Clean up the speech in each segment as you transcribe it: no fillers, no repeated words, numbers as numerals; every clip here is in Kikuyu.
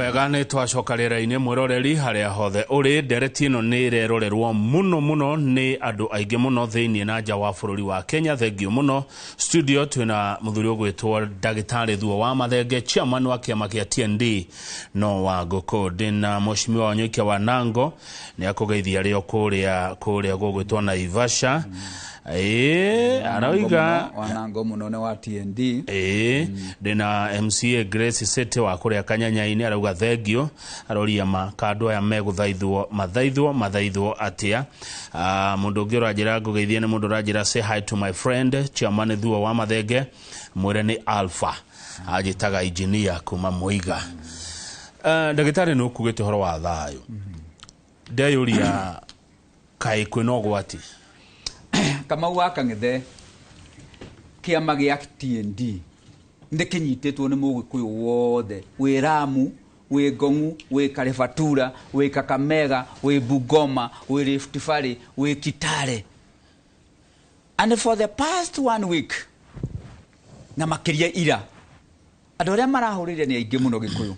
Wega, nĩ twacoka rĩera-inĩ. Mwĩroreri harĩa hothe ũrĩ, ndereti ĩno nĩ ĩrerorerwo mũno mũno nĩ andũ aingĩ mũno thĩinĩ na nja wa bũrũri wa Kenya. Thengiũ mũno. Studio twĩna mũthuri ũgwĩtwo Ndagĩtarĩ Thuo wa Mathenge, chairman wa kĩama kĩa TND no wa ngũkũ. Ndĩna Mheshimiwa Wanyoike wa Nango, nĩ akũgeithia arĩ o kũrĩa gũgwĩtwo Naivasha. Ĩĩ, aroiga Wanango mũno nĩ wa TND. Ĩĩ, ndĩna MCA Grace City wa kũrĩa Kanyanya-inĩ, arauga thengio, aroria ma kandũ aya megũthaithwo mathaithwo atĩa. Mũndũ ũngĩ ũranjĩra ngũgeithie nĩ mũndũ ũranjĩra, "Say hi to my friend Chairman Thuo wa Mathenge, mwĩre nĩ Alpha anjĩtaga engineer kuma Mũiga." Ndagĩtarĩ, nĩ ũkugĩte ũhoro wa thayũ, ndeyũria kaĩ kwĩna ũgwati? Kamau wa Kang'ethe, kĩama gĩa TND nĩ kĩnyitĩtwo nĩ Mũgĩkũyũ wothe wĩ Ramu, wĩ Ngong'u, wĩ Karibatura, wĩ Kakamega, wĩ Bungoma, wĩ Rift Valley, wĩ Kitale, and for the past one week na makĩria ira, andũ arĩa marahũrĩire nĩ aingĩ mũno. Gĩkũyũ,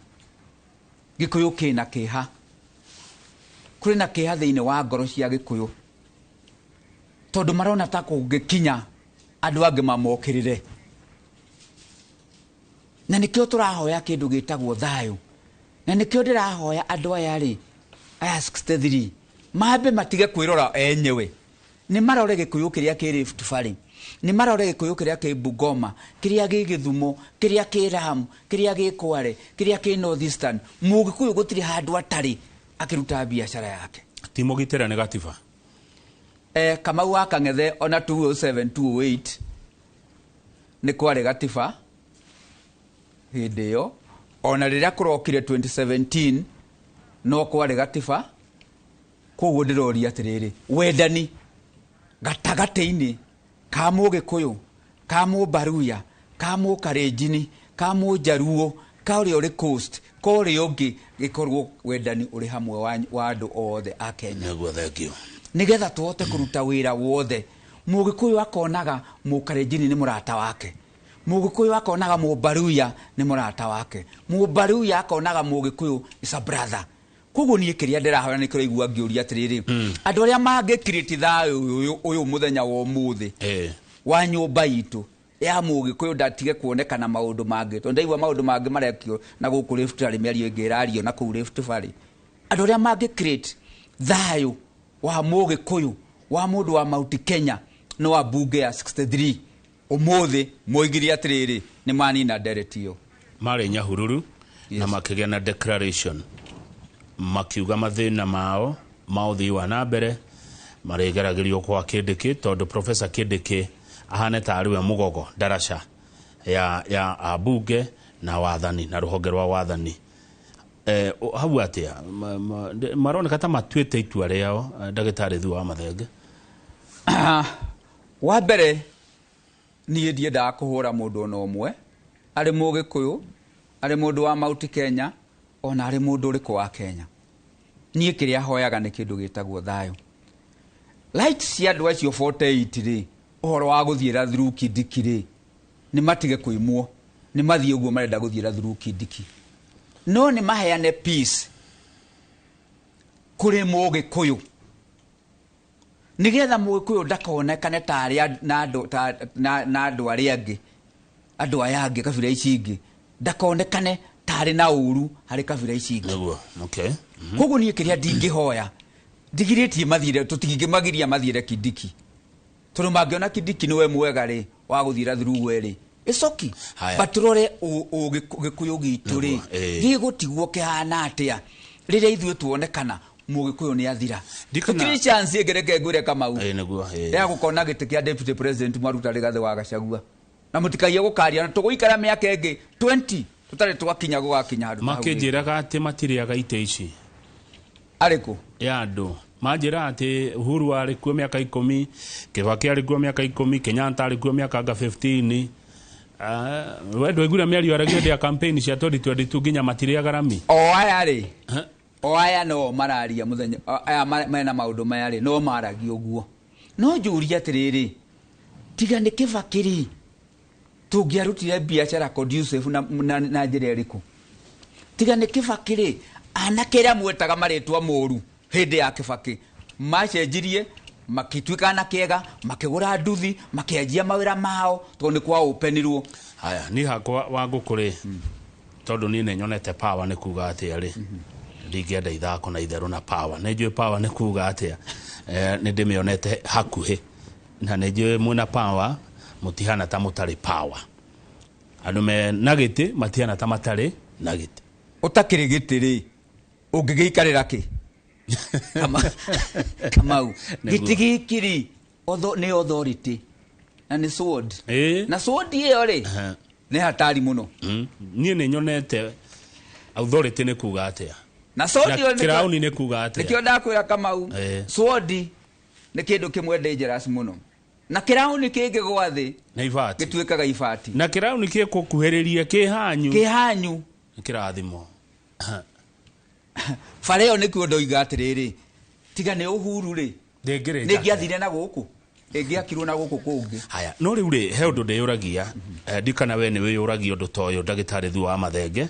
Gĩkũyũ kĩna kĩha, kũrĩ na kĩha thĩinĩ wa ngoro cia Gĩkũyũ, tondũ marona ta kũngĩkinya andũ angĩ mamokĩrĩre, na nĩkĩo tũrahoya kĩndũ gĩtagwo thayũ, na nĩkĩo ndĩrahoya andũ aya rĩ, aya 63, mambe matige kwĩrora enyewe, nĩ marore Gĩkũyũ kĩrĩa kĩ Rift Valley, nĩ marore Gĩkũyũ kĩrĩa kĩ Bungoma, kĩrĩa gĩ Gĩthumo, kĩrĩa kĩ Lamu, kĩrĩa gĩ Kwale, kĩrĩa kĩ North Eastern. Mũgĩkũyũ gũtirĩ handũ atarĩ akĩruta biacara yake. Ti mũgitĩre nĩ gatiba? Kamau wa Kang'ethe, ona 207 208 nĩ kwarĩ gatiba hĩndĩ ĩyo, ona rĩrĩa kũrokire 2017 no kwarĩ gatiba. Koguo ndĩroria atĩrĩrĩ, wendani gatagatĩ-inĩ ka Mũgĩkũyũ, ka Mũbaruya, ka Mũkarenjini, ka Mũjaruo, ka ũrĩa ũrĩ coast, ka ũrĩa ũngĩ, gĩkorwo wendani ũrĩ hamwe wa andũ othe a Kenya. Nĩguo, thengio. Nĩgetha tũhote kũruta wĩra wothe. Mũgĩkũyũ akonaga Mũkarenjini nĩ mũrata wake, Mũgĩkũyũ akonaga Mũbaruya nĩ mũrata wake, Mũbaruya akonaga Mũgĩkũyũ is a brother. Koguo niĩ kĩrĩa ndĩrahoya nĩ kĩraigua ngĩũria atĩrĩrĩ, andũ arĩa mangĩkirĩti thayũ ũyũ mũthenya wa ũmũthĩ wa nyũmba itũ ya Mũgĩkũyũ ndatige kuonekana maũndũ mangĩ, tondũ ndaigua maũndũ mangĩ marekio na gũkũ Rift Valley, mĩario ĩngĩ ĩrario na kũu Rift Valley. Andũ arĩa mangĩ create thayũ wa Mũgĩkũyũ, wa mũndũ wa Mount Kenya, no wa mbunge ya 63 ũmũthĩ moigire atĩrĩrĩ, nĩ manina ndereti ĩyo. Marĩ Nyahururu na makĩgĩa na declaration, makiuga mathĩna mao ma ũthii wa na mbere marĩgeragĩrio kwa Kindiki, tondũ Professor Kindiki ahane ta arĩ we mũgogo ndaraca ya ambunge na wathani na rũhonge rwa wathani. Hau atĩa maroneka ta matuĩte itua rĩao, Ndagĩtarĩ Thuo wa Mathenge? Wa mbere, niĩ ndiendaga kũhũra mũndũ ona ũmwe, arĩ Mũgĩkũyũ, arĩ mũndũ wa Mount Kenya, ona arĩ mũndũ ũrĩkũ wa Kenya. Niĩ kĩrĩa hoyaga nĩ kĩndũ gĩtagwo thayũ. Right cia andũ acio 48 rĩ, ũhoro wa gũthiĩra through Kindiki rĩ, nĩ matige kũimwo, nĩ mathiĩ ũguo marenda gũthiĩra through Kindiki, no nĩ maheane peace kũrĩ Mũgĩkũyũ, nigetha Mũgĩkũyũ ndakonekane ta arĩa na andũ na andũ arĩa angĩ, andũ aya angĩ, kabira ici ingĩ, ndakonekane tarĩ na ũru harĩ kabira ici ingĩ. Nĩguo, okay. Koguo niĩ kĩrĩa ndingĩhoya, ndigirĩtie mathiĩre, tũtingĩmagiria mathiĩre Kindiki, tondũ mangĩona Kindiki nĩwe mwega rĩ wa gũthiĩra through we rĩ, ĩcoki. Haya. But tũrore Gĩkũyũ gitũ rĩ, Nĩguo, ĩĩ. gĩgũtigwo kĩhana atĩa rĩrĩa ithuĩ tuonekana Mũgĩkũyũ nĩ athira? Tũtirĩ chance ĩngĩ, reke ngwĩre, Kamau, Nĩguo, ĩĩ. ya gũkona gĩtĩ kĩa deputy president mwaruta Rigathĩ wa Gachagua, na mũtikaiye gũkaria na tũgũikara mĩaka ĩngĩ 20 tũtarĩ twakinya gũgakinya handũ ta hau rĩngĩ. Makĩnjĩraga atĩ matirĩaga itĩ ici. Arĩkũ? Ya andũ manjĩra atĩ Uhuru arĩ kuo mĩaka 10, Kibaki arĩ kuo mĩaka 10, Kenyatta arĩ kuo mĩaka anga 15. We ndwaiguire mĩario aragia hĩndĩ ya campaign cia 2022, nginya matirĩaga rami? O aya rĩ, o aya no mararia mũthenya aya mena maũndũ maya rĩ, no maragia ũguo. No njũrie atĩrĩrĩ, tiga nĩ Kĩbakĩ rĩ, tũngĩarutire biacara conducive na njĩra ĩrĩkũ? Tiga nĩ Kĩbakĩ rĩ, anake arĩa mwetaga marĩtwa moru hĩndĩ ya Kĩbakĩ macenjirie makĩtuĩka anake ega, makĩgũra nduthi, makĩanjia mawĩra mao tondũ nĩ kwa openirwo. Haya, niĩ hakwa wa ngũkũ rĩ, tondũ niĩ nĩ nyonete power nĩ kuga atĩa rĩ, ndingĩenda ithako na itherũ na power. Nĩ njũĩ power nĩ kuga atĩa, nĩ ndĩmĩonete hakuhĩ, na nĩ njũĩ mwĩna power mũtihana ta mũtarĩ power. Andũ me na gĩtĩ matihana ta matarĩ na gĩtĩ. Ũtakĩrĩ gĩtĩ rĩ, ũngĩgĩikarĩra kĩ? Kamau, gĩtĩ gĩkĩ rĩ, nĩ authority na nĩ sword. Na sword ĩyo rĩ, nĩ hatari mũno. Niĩ nĩ nyonete authority nĩ kuga atĩa. Na sword ĩyo nĩ kĩrauni nĩ kuga atĩa. Nĩkĩo ndakwĩra Kamau, sword nĩ kĩndũ kĩmwe dangerous mũno. Na kĩrauni kĩngĩgwa thĩ nĩ ibati, gĩtuĩkaga ibati. Na kĩrauni gĩkũkuhĩrĩria kĩhanyu, kĩhanyu nĩ kĩrathimo. Bara ĩyo nĩkuo ndoiga atĩrĩrĩ, tiga nĩ Uhuru rĩ, ndĩngĩrĩ nĩngĩathire na gũkũ, ĩngĩakirwo na gũkũ kũngĩ. Haya, no rĩu rĩ, he ũndũ ndĩyũragia, ndikana we nĩ wĩyũragia ũndũ ta ũyũ, ndagĩtarĩ Thuo wa Mathenge,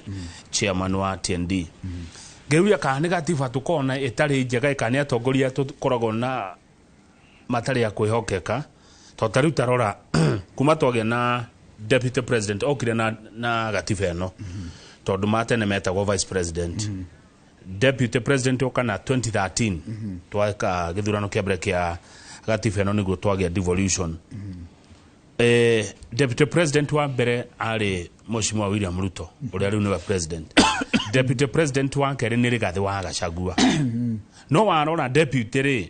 chairman wa TND. Ngĩũria kana nĩ gatiba tũkona ĩtarĩ njega, kana nĩ atongoria tũkoragwo na matarĩ a kwĩhokeka. Tondũ ta rĩu tarora kuma twagĩa na deputy president okire na gatiba ĩno, tondũ ma tene metagwo vice president. Deputy president oka na 2013, tweka gĩthurano kĩa mbere kĩa gatiba ĩno nĩguo twagĩa devolution. Deputy president wa mbere arĩ Mheshimiwa William Ruto, ũrĩa rĩu nĩwe president. Deputy president wa kerĩ nĩ Rigathĩ wa Gachagua. No warora deputy rĩ,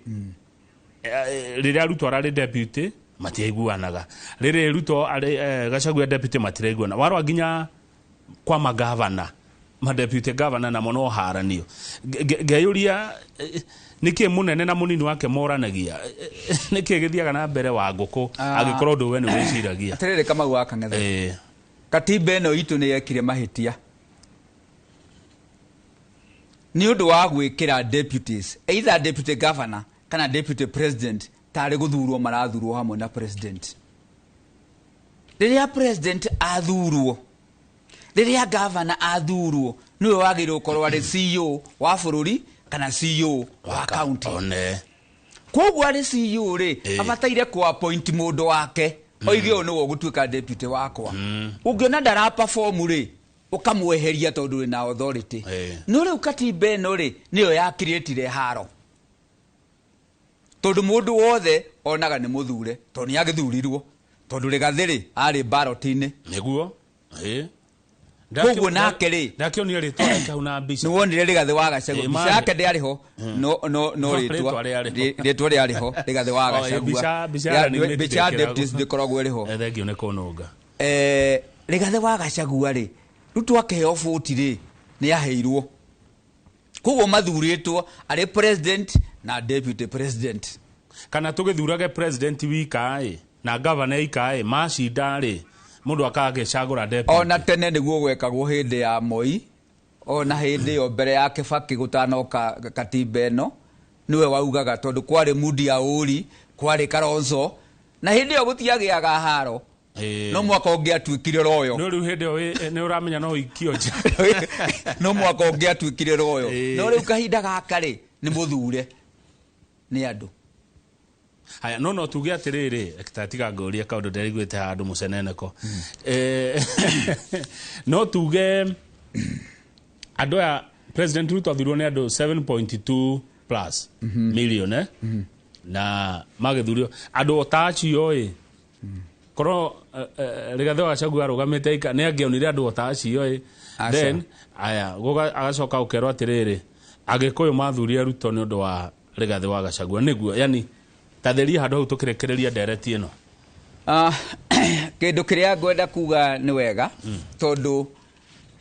rĩrĩa Ruto ararĩ deputy matiaiguanaga, rĩrĩ Ruto arĩ Gachagua deputy matiraiguana. Warora nginya kwa magavana, madeputy governor namo no haranio. Ngeyũria nĩkĩ mũnene na mũnini wake moranagia, nĩkĩ gĩthiaga na mbere wa ngũkũ angĩkorwo ũndũ we nĩ wĩciragia. Atĩrĩrĩ Kamau wa Kang'ethe, katiba ĩno itũ nĩ yekire mahĩtia nĩ ũndũ wa gwĩkĩra deputies, either deputy governor kana deputy president, tarĩ gũthurwo marathurwo hamwe na president. Rĩrĩa president athurwo, rĩrĩa governor athurwo, nĩwe wagĩrĩirwo gũkorwo arĩ CEO wa bũrũri kana CEO wa county. Koguo arĩ CEO rĩ, abataire ku appoint mũndũ wake, oige ũyũ nĩwe ũgũtuĩka deputy wakwa. Ũngĩona ndara perform rĩ, ũkamweheria tondũ wĩna authority. No rĩu katiba ĩno rĩ, nĩyo ya create haro, tondũ mũndũ wothe onaga nĩ mũthure, tondũ nĩ agĩthurirwo, tondũ Rigathĩ rĩ arĩ ballot-inĩ. Nĩguo. Koguo nake rĩ, ndakĩonire rĩtwa rĩake hau na mbica. Nĩ wonire Rigathĩ wa Gachagua, mbica yake ndĩarĩ ho, no no no rĩtwa rĩtwa rĩarĩ ho, Rigathĩ wa Gachagua. Mbica ya deputies ndĩkoragwo ĩrĩ ho. Thengio nĩ kũnũnga. Rigathĩ wa Gachagua rĩ, Ruto akĩheo voti rĩ, nĩ aheirwo. Koguo mathurĩtwo arĩ president na deputy president. Kana tũgĩthurage president wika ĩ na governor ika ĩ macinda rĩ, mũndũ akagĩcagũra deputy. Ona tene nĩguo gwekagwo hĩndĩ ya Moi, ona hĩndĩ ĩyo mbere ya Kibaki gũtanoka katiba ĩno, nĩwe waugaga tondũ kwarĩ Mudi Auri, kwarĩ Kalonzo, na hĩndĩ ĩyo gũtiagĩaga haro. No mwaka ũngĩatuĩkire royo. No rĩu hĩndĩ ĩyo nĩ ũramenya no ũikio nja. No mwaka ũngĩatuĩkire royo. No rĩu kahinda gaka rĩ, nĩ mũthure nĩ andũ. Haya, no tuge atĩrĩrĩ, tiga ngũrie kaũndũ ndĩraiguĩte handũ mũceneneko. No tuge andũ aya, President Ruto athurirwo nĩ andũ 7.2 plus million, na magĩthurio andũ ta acio ĩ, korwo Rigathĩ wa Gachagua arũgamĩte ika nĩ angĩonire andũ ta acio ĩ. Then aya agacoka ũkerwo atĩrĩrĩ, Agĩkũyũ mathurire Ruto nĩ ũndũ wa Rigathĩ wa Gachagua. Nĩguo, yani tatheria handũ hau tũkĩrekereria ndereti ĩno. Kĩndũ kĩrĩa ngwenda kuga nĩ wega, tondũ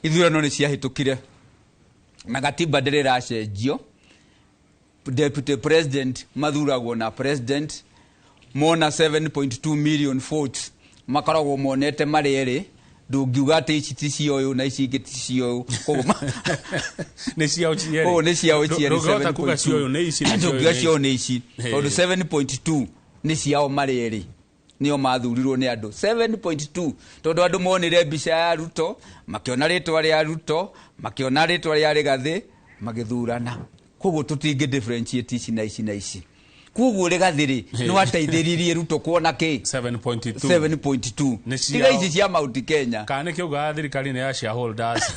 ithurano nĩ ciahĩtũkire na gatiba ndĩrĩ ĩracenjio. Deputy president mathuragwo na president, mona 7.2 million votes makoragwo monete marĩ erĩ, ndũngiuga atĩ ici ti cia ũyũ na ici ingĩ ti cia ũyũ. Nĩ ciao cierĩ. Koguo nĩ ciao cierĩ. Ndũngĩhota kuga cia ũyũ nĩ ici na cia ũyũ nĩ ici, tondũ 7.2 nĩ ciao marĩ erĩ. Nĩo mathurirwo nĩ andũ 7.2, tondũ andũ monire mbica ya Ruto, makĩona rĩtwa rĩa Ruto, makĩona rĩtwa rĩa Rigathĩ, magĩthurana. Koguo tũtingĩ differentiate ici na ici na ici. Koguo Rigathĩ rĩ, nĩ wateithĩrĩirie Ruto kuona kĩ? 7.2. 7.2. Nĩ ciao. Tiga ici cia Mount Kenya. Kana nĩkĩo ugaga thirikari nĩ ya shareholders.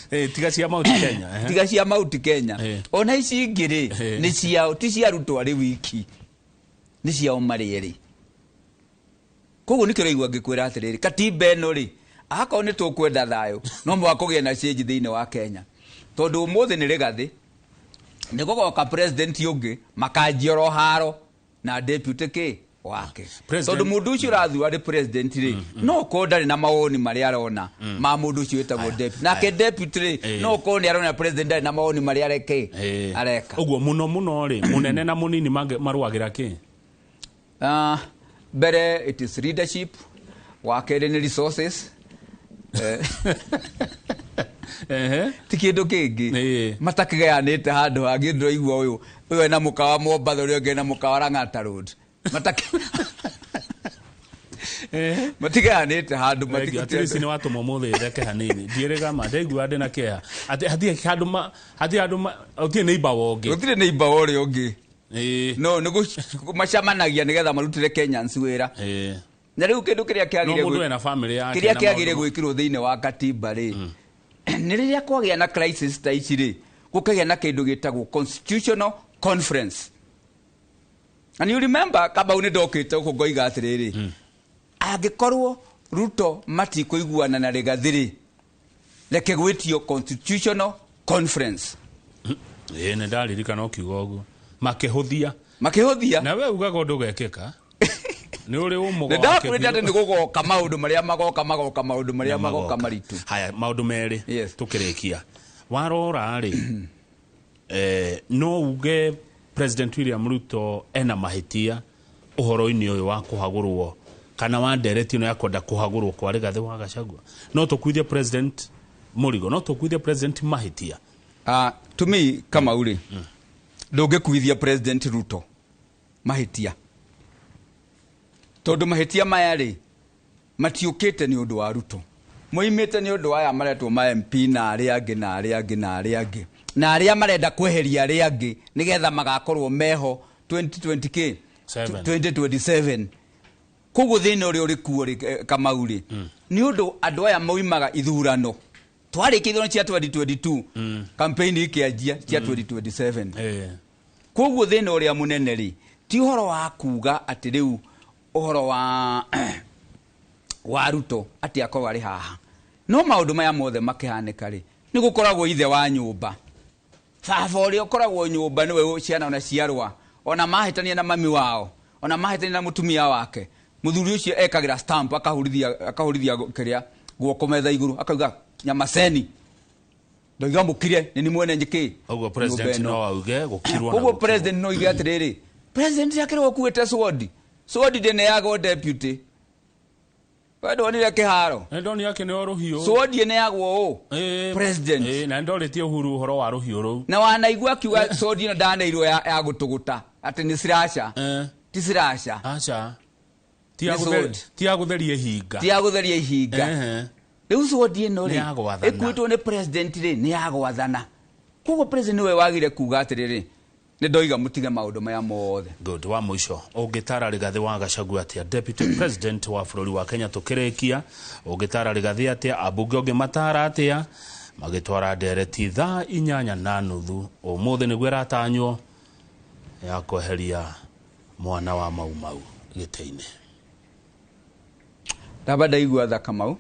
Tiga cia Mount Kenya. Tiga cia Mount Kenya. Ona ici ingĩ rĩ, nĩ ciao, ti cia Ruto arĩ wiki, nĩ ciao marĩ erĩ. Koguo nĩkĩo ũraigua ngĩkwĩra atĩrĩrĩ, katiba ĩno rĩ, akorwo nĩ tũkwenda thayũ, no mũhaka kũgĩe na change thĩinĩ wa Kenya, tondũ ũmũthĩ nĩ Rigathĩ, nĩ gũgoka president ũngĩ, makanjia oro haro na deputy kĩ wake. President- Tondũ mũndũ ũcio ũrathura arĩ president rĩ, no ũkorwo ndarĩ na mawoni marĩa arona ma mũndũ ũcio wĩtagwo deputy. Nake deputy rĩ, no ũkorwo nĩ arona president ndarĩ na mawoni marĩa areke areka. Ũguo mũno mũno rĩ, mũnene na mũnini marũagĩra kĩ? Mbere it is leadership, wa kerĩ nĩ resources. Ti kĩndũ kĩngĩ. Matakĩgayanĩte handũ hangĩ. Ndĩraigua ũyũ ena mũkawa Mombatha, ũrĩa ũngĩ ena mũkawa Lang'ata Road. Matigayanĩte handũ. Thengiũ. At least nĩ watũma ũmũthĩ theke hanini. Ndiĩrĩga ma ndaigua ndĩ na kĩeha atĩ hatirĩ handũ ma hatirĩ handũ ma gũtirĩ neighbor wa ũngĩ. Gũtirĩ neighbor wa ũrĩa ũngĩ. No nĩ macemanagia nĩgetha marutĩre Kenyans wĩra. Na rĩu kĩndũ kĩrĩa No kĩagĩrĩire mũndũ ena family yake kĩrĩa na kĩagĩrĩire maũndũ gwĩkĩrwo thĩinĩ wa katiba rĩ, nĩ rĩrĩa kwagĩa na crisis ta ici rĩ, gũkagĩa na kĩndũ gĩtagwo constitutional conference. And you remember Kamau, nĩ ndokĩte gũkũ ngoiga atĩrĩrĩ, angĩkorwo Ruto matikũiguana na Rigathĩ rĩ, reke gwĩtio constitutional conference. Nĩ ndaririkana ũkiuga ũguo makĩhũthia. Makĩhũthia. Na we ugaga ũndũ ũgekĩka nĩ ũrĩ ũmũgo. Nĩ ndakwĩrĩte atĩ nĩ gũgoka maũndũ marĩa magoka, magoka maũndũ marĩa magoka maritũ. Haya, maũndũ merĩ. Tũkĩrĩkia, warora rĩ, no uge President William Ruto ena mahĩtia ũhoro-inĩ ũyũ wa kũhagũrwo kana wa ndereti ĩno ya kwenda kũhagũrwo kwa Rigathĩ wa Gachagua? No tũkuithie president mũrigo? No tũkuithie president mahĩtia? To me, Kamau rĩ, ndũngĩkuithia President Ruto mahĩtia, tondũ mahĩtia maya rĩ, matiũkĩte nĩ ũndũ wa Ruto, moimĩte nĩ ũndũ wa aya maretwo ma MP na arĩa angĩ na arĩa angĩ na arĩa angĩ na arĩa marenda kweheria arĩa angĩ nĩgetha magakorwo meho 2020 k. Seven. 2027. Koguo thĩna ũrĩa ũrĩ kuo rĩ, Kamau rĩ, nĩ ũndũ andũ aya moimaga ithurano, twarĩkia ithurano cia 2022, campaign ikĩanjia cia 2027. Koguo thĩna ũrĩa mũnene rĩ, ti ũhoro wa kuga atĩ rĩu ũhoro wa Ruto atĩ akorwo arĩ haha. No maũndũ maya mothe makĩhanĩka rĩ, nĩ gũkoragwo ithe wa nyũmba, baba ũrĩa ũkoragwo nyũmba, nĩwe ciana ona ciarũa, ona mahĩtania na mami wao, ona mahĩtania na mũtumia wake, mũthuri ũcio ekagĩra stamp, akahũrithia kĩrĩa guoko metha igũrũ, akauga nyamaceni, ndoiga mũkire, nĩ ni mwene njĩkĩ. Ũguo president nyũmba ĩno. No auge gũkirwo na Koguo gũkirwo. President no oige atĩrĩrĩ, president akĩrwo kuĩte sword, sword ndĩneagwo deputy. We ndonire kĩharo? Nĩ ndonire akĩneo rũhiũ. Sword ĩneagwo ũ? President. Na nĩndorĩtie Uhuru ũhoro wa rũhiũ rũu. Na wanaigua akiuga sword ĩno ndaneirwo ya gũtũgũta, atĩ nĩ slasher. Ti slasher. Aca. Ti Nĩ ya sword. Ti ya gũtheria ihinga. Ti ya gũtheria ihinga. Rĩu sword ĩno Nĩ rĩ, ya gwathana. ĩkuĩtwo nĩ president rĩ, nĩ ya gwathana. Koguo president nĩwe wagire kuga atĩrĩrĩ, nĩ ndoiga mũtige maũndũ maya mothe. Good. Wa mũico, ũngĩtara Rigathĩ wa Gachagua atĩa, deputy president wa bũrũri wa Kenya? Tũkĩrĩkia, ũngĩtara Rigathĩ atĩa? Ambunge ũngĩmatara atĩa magĩtwara ndereti thaa 8:30 ũmũthĩ nĩguo ĩratanywo ya kweheria mwana wa Mau Mau gĩtĩ-inĩ? Ndamba ndaigua tha Kamau,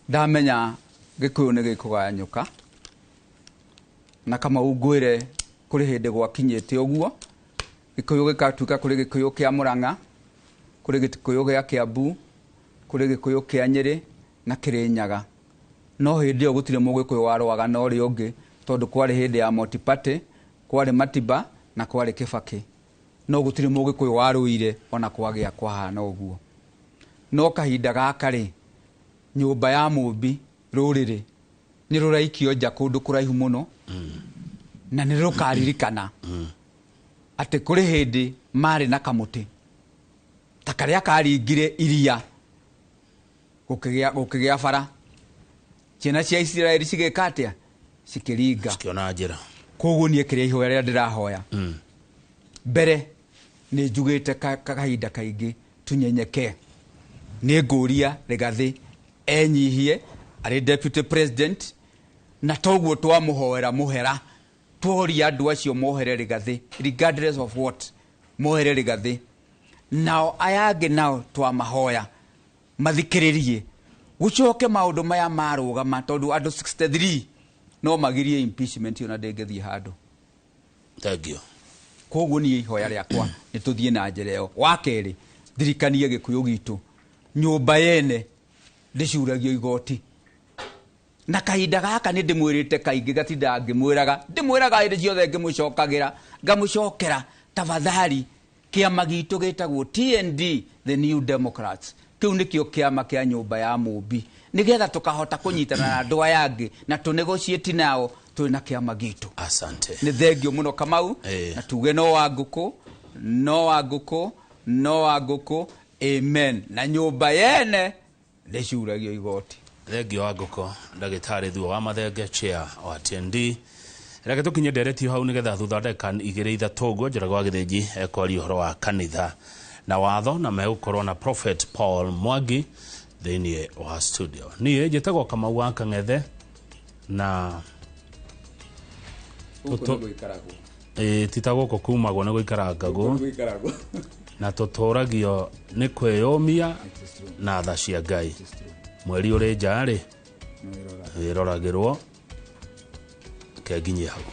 ndamenya Gĩkũyũ nĩ gĩkũgayanyũka. Na Kamau, ngwĩre, kũrĩ hĩndĩ gwakinyĩte ũguo Gĩkũyũ gĩgatuĩka kũrĩ Gĩkũyũ kĩa Mũrang'a, kũrĩ Gĩkũyũ gĩa Kĩambu, kũrĩ Gĩkũyũ kĩa Nyĩrĩ na Kĩrĩnyaga. No hĩndĩ ĩyo gũtirĩ Mũgĩkũyũ warũaga na ũrĩa ũngĩ, tondũ kwarĩ hĩndĩ ya multi-party, kwarĩ Matiba na kwarĩ Kĩbakĩ, no gũtirĩ Mũgĩkũyũ warũire ona kwagĩa kwahana ũguo. No kahinda gaka rĩ, nyũmba ya mũmbi rũrĩrĩ nĩ rũraikio nja kũndũ kũraihu mũno, na nĩ rũkaririkana atĩ kũrĩ hĩndĩ marĩ na kamũtĩ. Ta karĩa karingire iria gũkĩgĩa bara, ciana cia Isiraeli cigĩka atĩa? Cikĩringa, cikiona njĩra. Koguo niĩ kĩrĩa ihoya rĩrĩa ndĩrahoya mbere, nĩ njugĩte kahinda kaingĩ tunyenyeke. Nĩ ngũria Rigathĩ enyihie arĩ deputy president, na toguo twamũhoera mũhera, tworia andũ acio mohere Rigathĩ regardless of what, mohere Rigathĩ. Nao aya angĩ nao twamahoya mathikĩrĩrie, gũcoke maũndũ maya marũgama, tondũ andũ 63 no magirie impeachment ona ndĩngĩthiĩ handũ. Thank you. Koguo niĩ ihoya rĩakwa nĩ tũthiĩ na njĩra ĩyo. Wa kerĩ, ndirikanie Gĩkũyũ gitũ, nyũmba yene ndĩcuragio igoti, na kahinda gaka nĩ ndĩmwĩrĩte kaingĩ, gatindaga ngĩmwĩraga, ndĩmwĩraga hĩndĩ ciothe, ngĩmũcokagĩra, ngamũcokera, tafadhali, kĩama gitũ gĩtagwo TND, the New Democrats. Kĩu nĩkĩo kĩama kĩa nyũmba ya mũmbi, nĩgetha tũkahota kũnyitana na andũ aya angĩ na tũnegotiate nao twĩna kĩama gitũ. Asante. Nĩ thengio mũno, Kamau. Na tuge no wa ngũkũ, no wa ngũkũ, no wa ngũkũ, amen. Na nyũmba yene ndĩcuragio igoti. Thengio wa ngũkũ, ndagĩtarĩ Thuo wa Mathenge, chair wa TND. Reke tũkinye nderetio hau, nĩgetha thutha wa ndagĩka igĩrĩ ithatũ ũguo, Njoroge wa Gĩthĩnji ekwaria ũhoro wa kanitha na watho, na megũkorwo na Prophet Paul Mwangi thĩinĩ wa studio. Niĩ njĩtagwo Kamau wa Kang'ethe na ĩ, ti ta gũkũ kumagwo nĩ gũikarangagwo na tũtũragio nĩ kwĩyũmia na tha cia Ngai. Mweri ũrĩ nja rĩ, wĩroragĩrwo kenginyie hau.